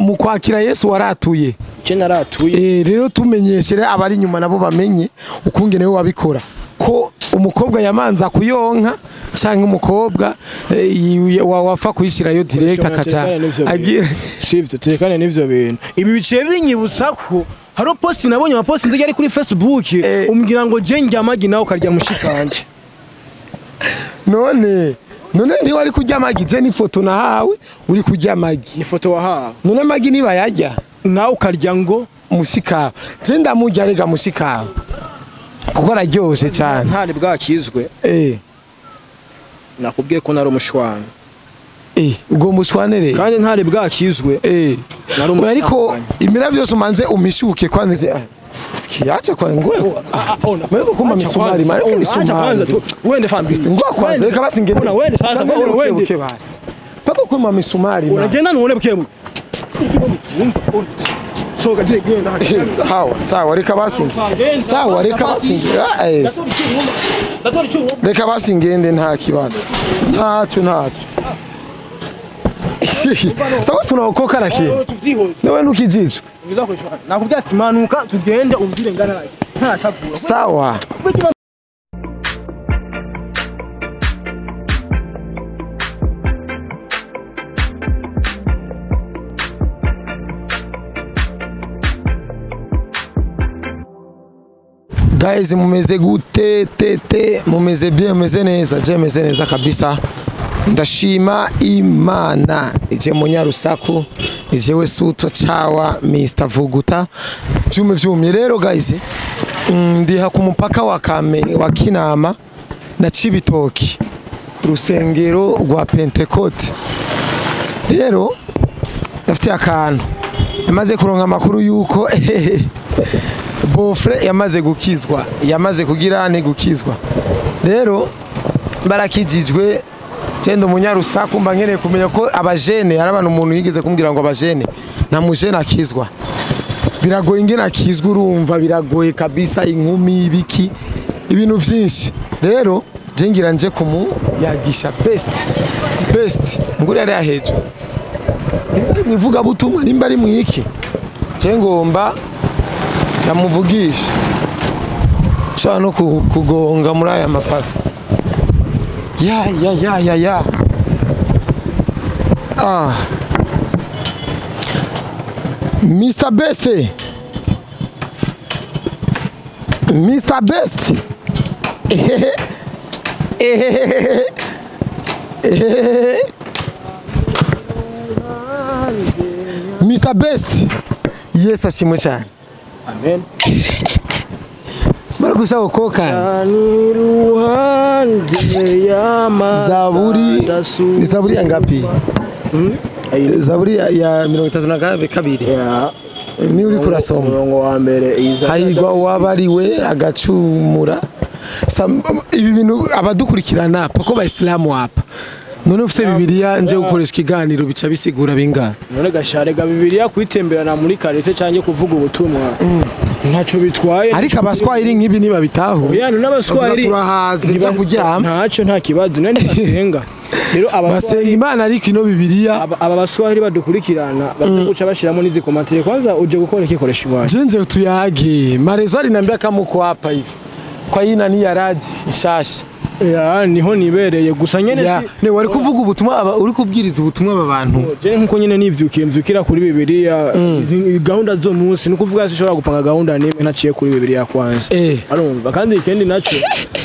Mu kwakira Yesu waratuye. Je naratuye. Rero tumenyeshere abari inyuma nabo bamenye ukungene we wabikora. Ko umukobwa yamanza kuyonka canke umukobwa wapfa kuyishirayo direct akaca agira sivyo turekane n'ivyo bintu. Ibi biciye binyibutsa ko hari post nabonye ama post nzige ari kuri Facebook umbwira ngo je njya amagi nawe ukarya mushikanje. None ndi wari kurya amagi je ni foto nahawe uri kurya amagi. Ni foto wahawe. None amagi niba yajya nawe ukarya ngo mushikawe. Je ndamurya rega mushikawe. Kuko araryoshe cyane. Ntari bwakizwe. Nakubwiye ko nari umushwana. Ubwo mushwane rero. Kandi ntari bwakizwe. Nari umushwana. Ariko imira byose umanze umishuke kwanze. Sikiacha kwa ngoe. Mwe kuma misumari mara misumari. Wende fambi. Ngo kwanze reka basi ngende. Ona wende sasa wende. Basi. Pako kuma misumari. Unagenda none buke. Soka je genda. Sawa sawa reka basi. Sawa reka basi. Reka basi ngende nta kibazo. Ntacu ntacu. Sawa tunaokoka lakini. Wewe nukijijwe. Nakubwira ati manuka tugende umbwire ngana nta. Sawa. Guys, mumeze gute tete, mumeze bien, mumeze neza, je meze neza kabisa. Ndashima Imana. Je munyarusaku, jewe sutwa chawa Mr Vuguta. Vyume vyumye rero guys. Ndiha ku mupaka wa Kame wa Kinama na Cibitoki. Rusengero rwa Pentecote. Rero ndafite akantu. Namaze kuronka amakuru yuko Bofre yamaze gukizwa, yamaze kugira ne gukizwa. Rero barakijijwe cendo munyarusaku mba nkeneye kumenya ko abajene ari abantu umuntu yigeze kumbwira ngo abajene nta mujene akizwa. Biragoye ingene akizwa urumva biragoye kabisa inkumi ibiki ibintu vyinshi. Rero je ngira nje kumuyagisha best nguri ari hejuru. Nivuga butumwa nimba ari mwiki. Je ngomba namuvugisha. Nshobora no kugonga muri aya mapavi. Ya ya ya ya ya. Ah. Mr Best. Mr Best. Mr Best. Yes ashimwe cyane. Amen. Marakusha okoka. Zaburi ni Zaburi ya ngapi? Zaburi ya 32. Yeah. Ni uri kurasoma. Umurongo wa mbere hahirwa uwabariwe agacumura. Ibi bintu abadukurikirana pako bayisilamu hapa. None ufite Bibiliya nje gukoresha ikiganiro bica bisigura bingana. None gasharega Bibiliya kwitemberana muri karete cyangwa kuvuga ubutumwa. Ntaco bitwaye. Ariko abaswahili nkibi niba bitaho. Oya n'abaswahili turahaze cyo kuryama. Ntaco nta kibazo none basenga. Rero basenga Imana ariko ino Bibiliya aba baswahili badukurikirana bakuca bashiramo nizi commentaire kwanza uje gukora ikikoresha iwaje. Jenze tuyage. Marezo alinambia kama uko hapa hivi. Kwa hii nani ya Raji nshasha. Ya niho nibereye gusa nyene si ne wari kuvuga ubutumwa uri kubwiriza ubutumwa aba bantu. Je nkuko nyene nivyukiye mvyukira kuri Bibiliya gahunda zo munsi ni kuvuga sishobora gupanga gahunda nimwe ntaciye kuri Bibiliya kwanza. Arumva kandi ikindi naco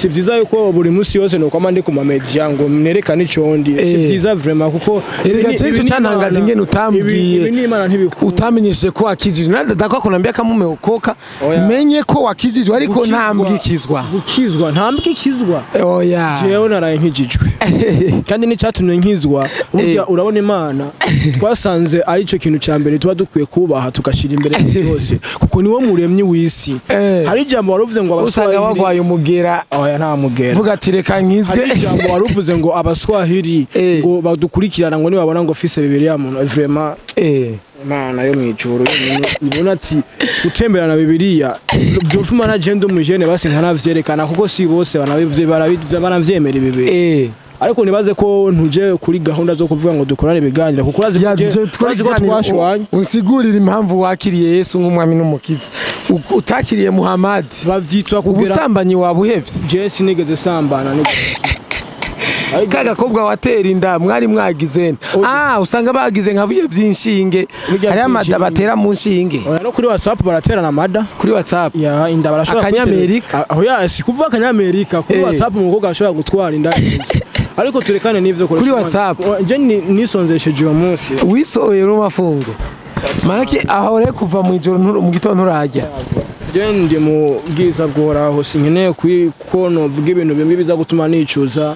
si vyiza yuko buri munsi yose nuko amande ku media ngo nerekane ico ndi si vyiza vraiment kuko erega cyo cyantangaje ingene utambwiye utamenyeshe ko wakijijwe ndadakwa kunambia kama umeokoka menye ko wakijijwe ariko ntambwikizwa gukizwa ntambwikizwa. Oya jewe naraye nkijijwe kandi n'icyatumye nkizwa burya urabona Imana twasanze ari cyo kintu cya mbere tuba dukwiye kubaha tugashira imbere byose kuko niwo muremyi w'isi. Hari ijambo waruvuze ngo abaswahili usanga wagwaye umugera. Oya nta mugera vuga ati reka nkizwe. Hari ijambo waruvuze ngo abaswahili ngo badukurikirana ngo nibabona ngo fise Bibiliya muntu vraiment Imana yo mwijuru ibona ati gutemberana Bibiliya byofuma na gendo mujene basi nkanavyerekana kuko si bose banavyemera ibi. Ariko nibaze ko ntuje kuri gahunda zo kuvuga ngo dukorane ibiganiro, kuko urazi ko twashwanye. Unsigurira impamvu wakiriye Yesu nk'umwami n'umukiza, utakiriye Muhammad. Bavyitwa kugera ubusambanyi wabuhevye. Je sinigeze sambana. Kagakobwa watera inda mwari mwagize. Usanga bagize nka biye by'inshinge. Hari amada batera mu nshinge. Oya, no kuri WhatsApp baraterana amada. Kuri WhatsApp. Ya inda barashobora. Akanyamerika. Aho ya si kuvuga akanyamerika kuri WhatsApp umukobwa ashobora gutwara inda. Ariko turekane n'ivyo kuri WhatsApp. Je nisonzesheje uyo munsi. Wisoye mu mafungo. Manake aho rero kuva mu ijoro mu gitondo nturajya. Je ndi mu bwiza bworaho, sinkeneye ko novuga ibintu bimwe biza gutuma nicuza.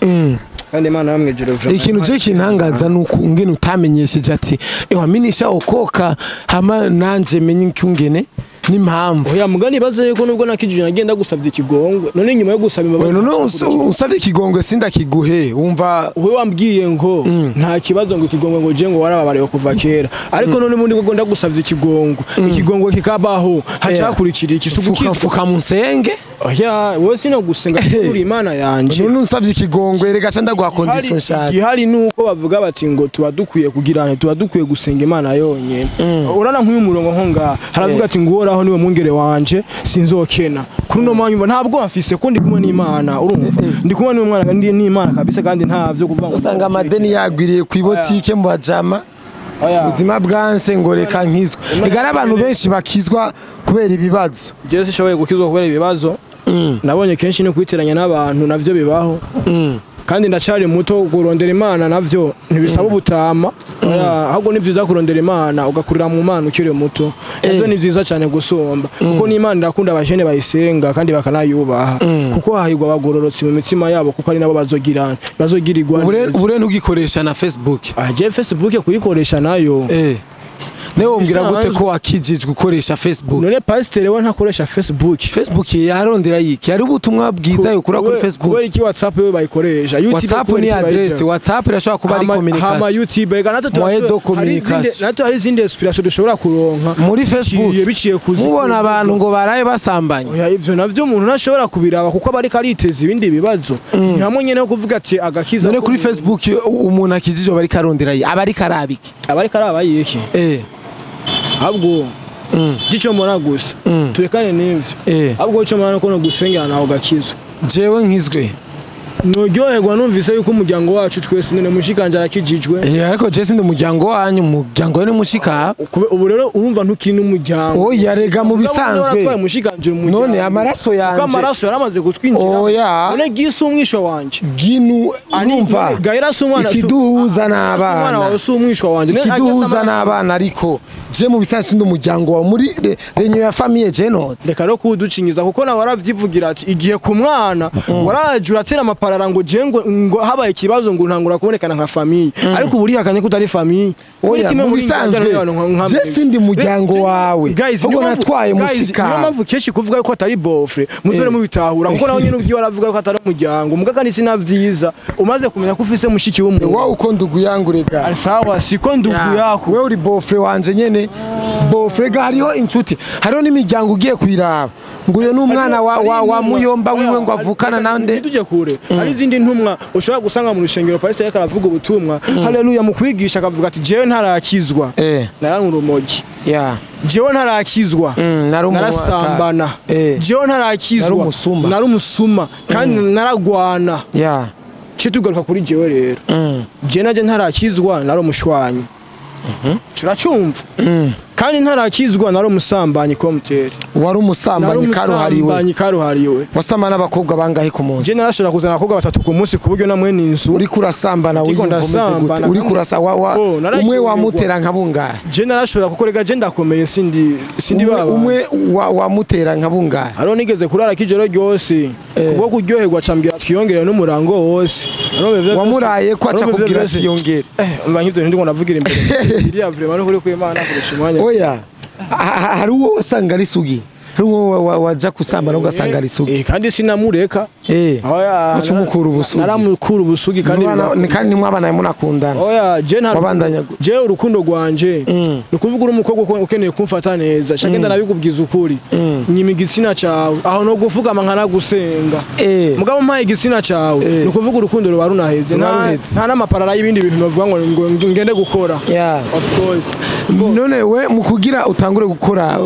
Kandi Imana yamwijuru. Ikintu je kintangaza nuko ngene utamenyesheje ati ewa minisha okoka hama nanje menye nkungene n'impamvu. Oya mugani baze yuko nubwo nakijije nagenda gusabye ikigongwe, none nyuma yo gusaba imbabazi. None usabye ikigongwe sindakiguhe wumva wewe wambwiye ngo nta kibazo ngo ikigongwe ngo je ngo warababariwe kuva kera, ariko none mundi ngo ndagusabye ikigongwe, ikigongwe kikabaho hacakurikira iki fuka musenge. Oya wewe sino gusenga kuri Imana yanje. None usabye ikigongwe rega ca ndaguha condition nshaka. Gihari nuko bavuga bati ngo tuba dukwiye kugirana, tuba dukwiye gusenga Imana yonyene. Urana nk'uyu murongo nko ngaha haravuga ati ngo uhoraho niwe mwungere wanje sinzokena. Kuri no mwanya ntabwo mfise ko ndi kumwe n'Imana, urumva ndi kumwe n'umwana ndi n'Imana kabisa, kandi ntavyo kuvuga ngo usanga amadeni yagwiriye ku ibotike mu bajama. Ubuzima bwanse ngo reka nkizwe. Igara abantu benshi bakizwa kubera ibibazo. Je sishoboye gukizwa kubera ibibazo. Nabonye kenshi no kwiteranya n'abantu navyo bibaho. Kandi ndacari muto, kurondera Imana navyo ntibisaba ubutama. Ahubwo ni byiza kurondera Imana ugakurira mu Mana ukiri muto. Navyo ni byiza cyane gusumba, kuko n'Imana irakunda abajene bayisenga kandi bakanayubaha, kuko hahigwa abagororotsi mu mitima yabo, kuko ari nabo bazogirana bazogirirwa. Ubure ntugikoresha na Facebook. Je Facebook kuyikoresha nayo. Newe umbwira gute ko wakijijwe ukoresha Facebook? None pastor we ntakoresha Facebook. Facebook yarondera yiki? Ari ubutumwa bwiza yokura kuri Facebook. Kubera iki WhatsApp we bayikoresha? YouTube WhatsApp ni adresse, WhatsApp irashobora kuba ari communication. Hama YouTube ega natwe natwe hari izindi inspiration dushobora kuronka muri Facebook biciye kuzi. Mubona abantu ngo baraye basambanye. Oya ivyo navyo umuntu ntashobora kubiraba kuko abari kariteza ibindi bibazo. Ni hamwe nyene no kuvuga ati agakiza. None kuri Facebook umuntu akijijwe bari karondera yi? Abari karabiki? Abari karaba yiki? Ahubwo gico mbona gusa turekane n'ivyo. Ahubwo gico mbona ko no gusengera naho gakizwa. Jewe nkizwe nuryoherwa numvise yuko umuryango wacu twese none mushikanje arakijijwe. Ariko je sindi umuryango wanyu, umuryango ni mushika. Ubu rero urumva ntukiri n'umuryango. Oya rega mu bisanzwe mushikanje umuryango. None amaraso yanje. Kuko amaraso yaramaze gutwinjira. Oya. None gisi umwisho wanje. Ginu urumva. Gaira si umwana. Ikiduhuza n'abana. Umwana wawe si umwisho wanje. Ikiduhuza n'abana ariko je mu bisanzwe sindi umuryango wawe muri renyo ya famille je notse. Reka rero kuducinyiza kuko nawe waravyivugira ati igihe ku mwana waraje uratera amaparara ngo je ngo habaye ikibazo ngo ntangura kubonekana nka famille, ariko uburi hakanye ko utari famille. Oya mu bisanzwe je sindi muryango wawe ubwo natwaye mushika. Niyo mpamvu kenshi kuvuga yuko atari bofre muzore mubitahura kuko nawe nyine ubwiye waravuga yuko atari umuryango muga kandi sinavyiza umaze kumenya ko ufise mushiki w'umuntu wawe uko ndugu yangu rega. Sawa siko ndugu yako wewe uri bofre wanje nyene. Bofre ga hariho inshuti hariho n'imiryango ugiye kwiraba ngo uyo n'umwana wa muyomba wiwe ngo avukana nande. Tujye kure hari izindi ntumwa ushobora gusanga mu rushengero pastor yariko aravuga ubutumwa haleluya mu kwigisha akavuga ati jewe ntarakizwa naranywa urumogi, jewe ntarakizwa narasambana, jewe ntarakizwa nari umusuma kandi naragwana. Cyo tugaruka kuri jewe rero je naje ntarakizwa nari umushwanyi, turacumva kandi ntarakizwa nari umusambanyi komuteri. Wari umusambanyi karuhariwe. Karuhariwe. Wasambana n'abakobwa bangahe ku munsi? Je narashobora kuzana abakobwa batatu ku munsi ku buryo namwe n'inzu. Uri kurasambana wiyumva umeze gute? Uri kurasa umwe wamutera nka bungahe? Je narashobora kuko rega je ndakomeye sindi baba. Umwe wamutera nka bungahe? Haro nigeze kurara kijoro ryose kubwo kuryoherwa cambwira twiyongere n'umurango wose. Wamuraye ko aca kubwira siyongere. Umva nk'ivyo ndiko ndavugira imbere. Iriya vraiment no kuri kw'Imana kurusha umwanya. Oya hari uwo wasanga ari sugi. Rumwe waja kusambana ugasanga ari isugi. Kandi sinamureka. Waca umukura ubusugi. Naramukura ubusugi kandi kandi nimwabana munakundana. Oya je nta je urukundo rwanje nukuvuga uri umukobwa ukeneye kumfata neza shaka ndabikubwiza ukuri nyima igitsina cawe aho no gufugama nkanagusenga mugabo mpaye igitsina cawe nukuvuga urukundo ruba runaheze nta n'amaparara y'ibindi bintu novuga ngo ngende gukora. Of course. None we mu kugira utangure gukora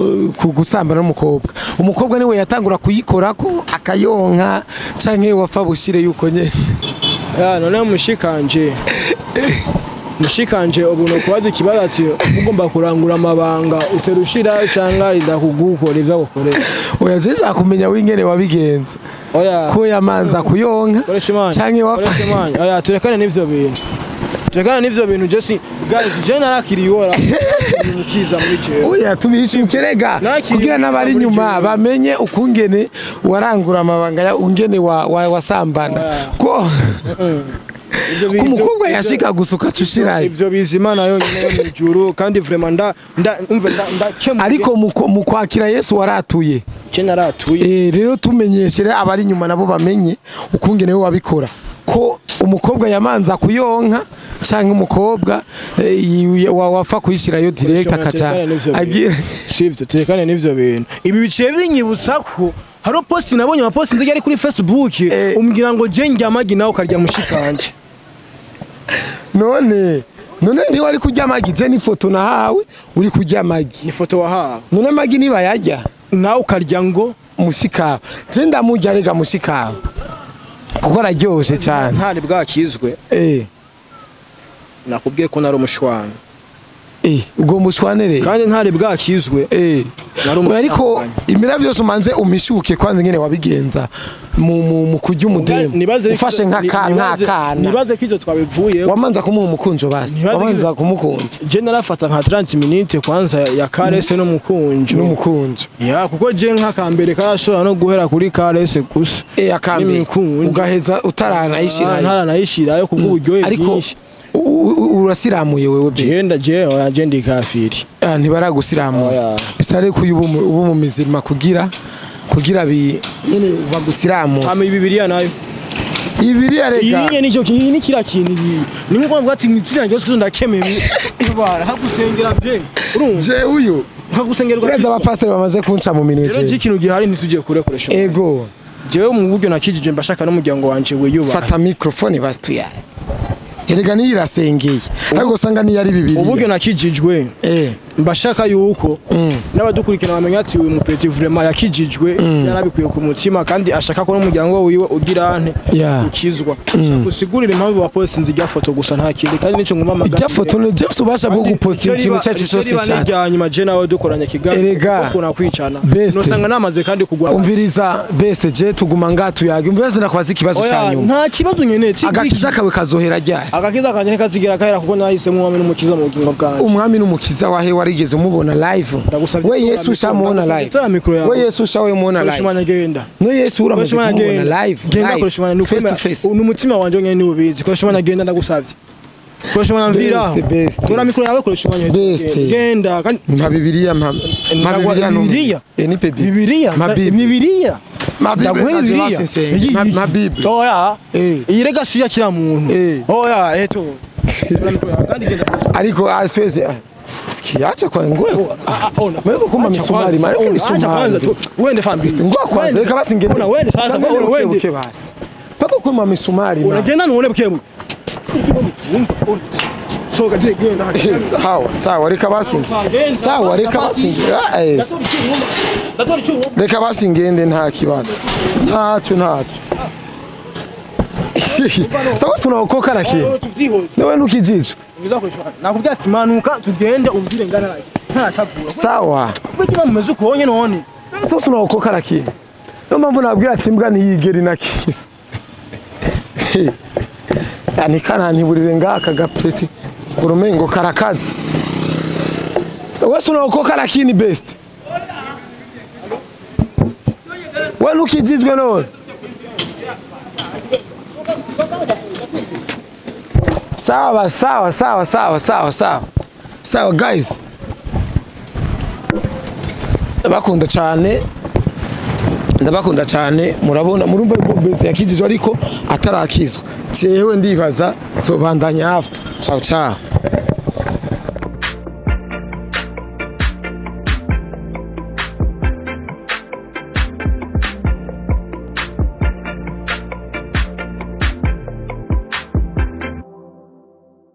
gusambana n'umukobwa, umukobwa niwe yatangura kuyikora ko akayonka canke wafa bushire yuko nyene? None mushikanje ubu no kubaza ikibazo ati ugomba kurangura amabanga uterushira cyangwa ridakugukora ivyo gukorera. Oya je kumenya wingene wabigenza. Oya ko yamanza kuyonka canke wafa. Oya turekane n'ivyo bintu. Turekane n'ivyo bintu je si guys je narakiriyora umukiza muri jewe. Oya tubishukerega kugira n'abari nyuma bamenye ukungene warangura amabanga ya ungene wa wasambana. Ko umukobwa yashika gusuka cushirayo ivyo bizimana yonyine yo mwijuru kandi vraiment nda umve ndakemura. Ariko mu kwakira Yesu waratuye. Je naratuye. Rero tumenyeshere abari nyuma nabo bamenye ukungene we wabikora. Ko umukobwa yamanza kuyonka canke umukobwa wapfa kuyishirayo direct akaca agira sivyo. Turekane n'ivyo bintu. Ibi biciye binyibutsa ko haro post nabonye ama post nzige ari kuri Facebook umbwira ngo je njya amagi nawe ukarya mushikanje. None ndi wari kurya amagi je ni foto nahawe uri kurya amagi. Ni foto wahawe. None amagi niba yajya nawe ukarya ngo mushikawe. Je ndamurya rega mushikawe. Kuko araryoshe cyane. Ntari bwakizwe. Nakubwiye ko nari umushwana. Ubwo mushwanere. Kandi ntari bwakizwe. Ariko imira byose umanze umishuke kwanza ngene wabigenza mu kurya umudemu. Ufashe nk'akana. Nibaze ko ivyo twabivuye. Wamanza kumuha umukunjo basi. Wamanza kumukunja. Je narafata nka 30 minutes kwanza ya karese n'umukunjo. N'umukunjo. Ya kuko je nk'akambere karashobora no guhera kuri karese gusa. Akambere. Ugaheza utaranayishirayo. Ntaranayishirayo kubwo uburyohe bwinshi. Urasiramuye wewe best. Genda je oya je ndi kafiri. Ntibaragusiramura. Bisare ko ubu mu mizima kugira bi nyene bagusiramura. Ama Bibiliya nayo. Bibiliya rega. Iyi nicyo kintu ni kira kintu iyi. Ni nko kuvuga ati mwitsina ryo sikuzo ndakemeye. Ibara hakusengera bye. Urumva? Je uyu hakusengerwa. Ureza abapasiteri bamaze kunca mu minwe. Rero ikintu gihari ntitujye kure koresha. Ego. Jewe mu buryo nakijije mbashaka n'umuryango wanje wiyubaha. Fata microphone bastuya. Erega ni irasengeye ariko usanga ni yari bibiri. Uburyo nakijijwe mbashaka yuko n'abadukurikirana bamenya ati uyu mupeti vraiment yakijijwe yarabikuye ku mutima kandi ashaka ko n'umuryango wiwe ugira nte ukizwa. Gusigurira impamvu wa postinze irya foto gusa nta kindi kandi nico ngumva amagambo. Irya foto ni Jeff ubasha bwo gupostinga ikintu cyacu cyose cyane. Nyuma je nawe dukoranye kiganiro twona kwicana nosanga namaze kandi kugwa. Umviriza best je tuguma ngatuyaga umviriza ndakwaza ikibazo cyanyuma. Nta kibazo nyene agakiza kawe kazohera ryari? Agakiza kanje nikazigira kahera kuko nahise umwami n'umukiza mu bugingo bwanjye. Umwami n'umukiza wahe warigeze umubona live? We Yesu ushamubona live. We Yesu ushawe umubona live. No Yesu uramaze kumubona live. Genda koresha umwanya n'umutima wanje nyene ni ubizi. Koresha umwanya genda ndagusavye. Koresha umwanya mvira. Tora mikoro yawe koresha umwanya. Genda kandi nka Bibiliya mpa Bibiliya. Ni pebi. Bibiliya. Bibiliya. Ndaguhe Bibiliya. Ma Bible. Oya. Iyi rega si ya kira muntu. Oya eto. Ariko asweze sikiacha kwa ngoe. Ona. Kuma misumari mara misumari. Wende fambi. Ngoa kwanza reka basi ngende. Ona wende sasa wende. Basi. Paka kuma misumari. Unagenda nuone buke. Soka je genda. Sawa sawa reka basi. Sawa reka basi. Reka basi ngende nta kibazo. Ntacu ntacu. Sawa unaokoka lakini. Wewe nukijijwe. Nakubwira ati manuka tugende ubwire ngana nta Sawa. Kugira mumeze ukonye none. Sasa unaokoka lakini. Niyo mpamvu nabwira ati mbwa ntiyigera inakiza. Yani kana ntiburire ngaka gapfeti urumengo karakazi. Wewe unaokoka lakini best. Wewe nukijijwe none. Sawa sawa sawa sawa sawa sawa. Sawa guys. Bakunda cyane. Ndabakunda cyane. Murabona, murumva yuko Best yakijijwe ariko atarakizwa. Jewe ndibaza nzobandanya after. Ciao ciao.